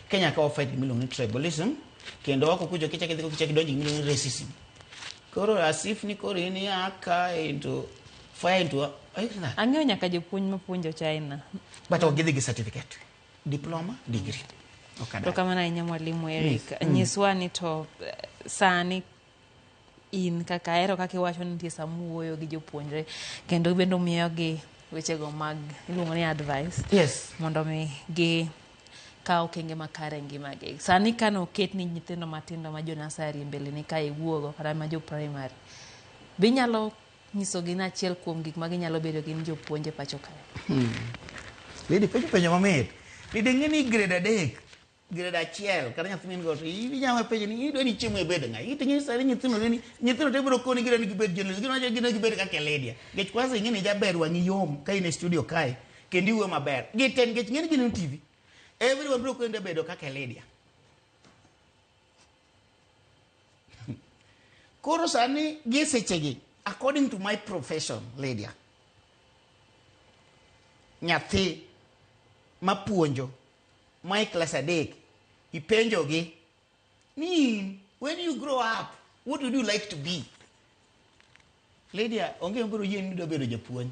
Kenya ka wafight gima iluongo ni tribalism, kendo oko kucho kichak idhi kichak idonjo gima iluongo ni racism. Koro as if ni koro in ia ka into fire into are you that? Ang'eyo nyaka jopuonj mapuonjo China. But ok gidhi gi certificate. Diploma, degree. Ok To kamano ahinya mwalimu Eric. Nyiswa ni to sani in kaka ahero kaka iwacho ni nitie sama uwuoyo gi jopuonjre kendo bende umiyogi wechego mag iluongo ni advice mondo mi gi kaw okenge makare e ngimagi. Sani kane oket ni nyithindo matindo ma jo nursery e mbeleni kae iwuogo kata ma jo primary, be inyalo nyisogi ni achiel kuom gik ma ginyalo bedo gin jopuonj e pacho kae? Lady penjo penjo mamit. Lady ng'e ni grade 3 grade 1 kata nyathi min go to inyalo penjo ni idwa ni chiemo ibed ng'a? Iti ng'e sani nyithindo ni nyithindo te biro koni gidwa ni gibed journalist, gidwa ni gibed kaka Lydia. Nikech kwanza ing'e ni jaber wang'i yom ka in e studio kae kendo iwuoyo maber. Gite nikech ng'e ni gineno TV. Everyone biro koni bedo kaka Lydia. Koro sani gi sechegi according to my profession Lydia, nyathi mapuonjo ma e klas 3 ipenjogi ni when you grow up what would you like to be? Lydia onge mabiro yie ni idwa bedo japuonj.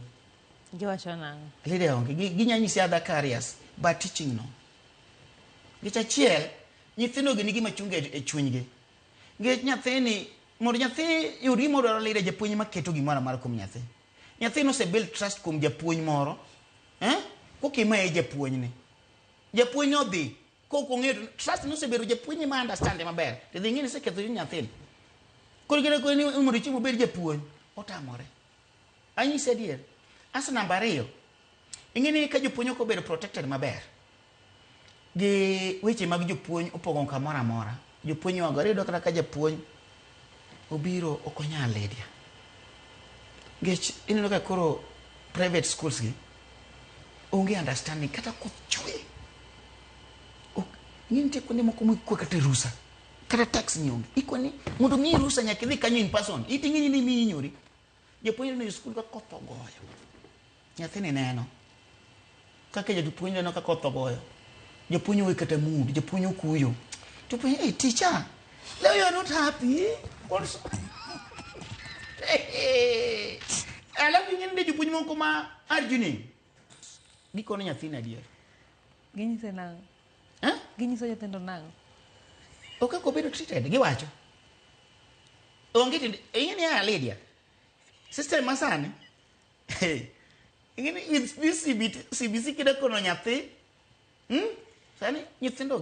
Giwacho nang'o? Lydia onge ginya nyisi other careers but teaching no. Nikech achiel nyithindo gi nigi gima chung e chunygi. Nikech nyathini mondo nyathi yud gima odwaro Lydia japuonj ema keto gimoro amora kuom nyathi. Nyathino ose build trust kuom japuonj moro. Koka ma e japuonjne. Japuonj odhi kok ong'eyo to trust nosebedo japuonj ma understand maber. To dhi ng'e ni iseketho chuny nyathini. Koro kata koni mondo chieng' obed japuonj, otamore. Anyisi adier. Asto namba 2, ing'e ni ka jopuonj ok obedo protected maber, gi weche mag jopuonj opong'o kamoro amora. Jopuonj ywagore, iyudo kata ka japuonj obiro ok onyal Lydia. Nikech ineno ka koro private schools gi onge understanding kata koth chwe. Ok, nitie kuonde moko mikwa kata rusa. Kata tax ni onge. Ikoni mondo miyi rusa nyaka idhi kanyo in person. Iting'e ni imiyi inyori. Japuonj neno e skul ka koth ogoyo. Nyathini neno. Kaka japuonj neno ka koth ogoyo. Japuonj onge kata mood, japuonj okuyo. Japuonj, hey teacher, leo you are not happy. What's Alafu ing'e ni jopuonj moko ma arguing. Gikono nyathini adier. Ginyise nang'o? Ginyiso nyithindo nang'o? Ok kaka obedo treated, giwacho. Onge tiende, ing'e ni ya Lydia, system masani, ing'e ni with this CBC kida kono nyathi, Sani nyithindo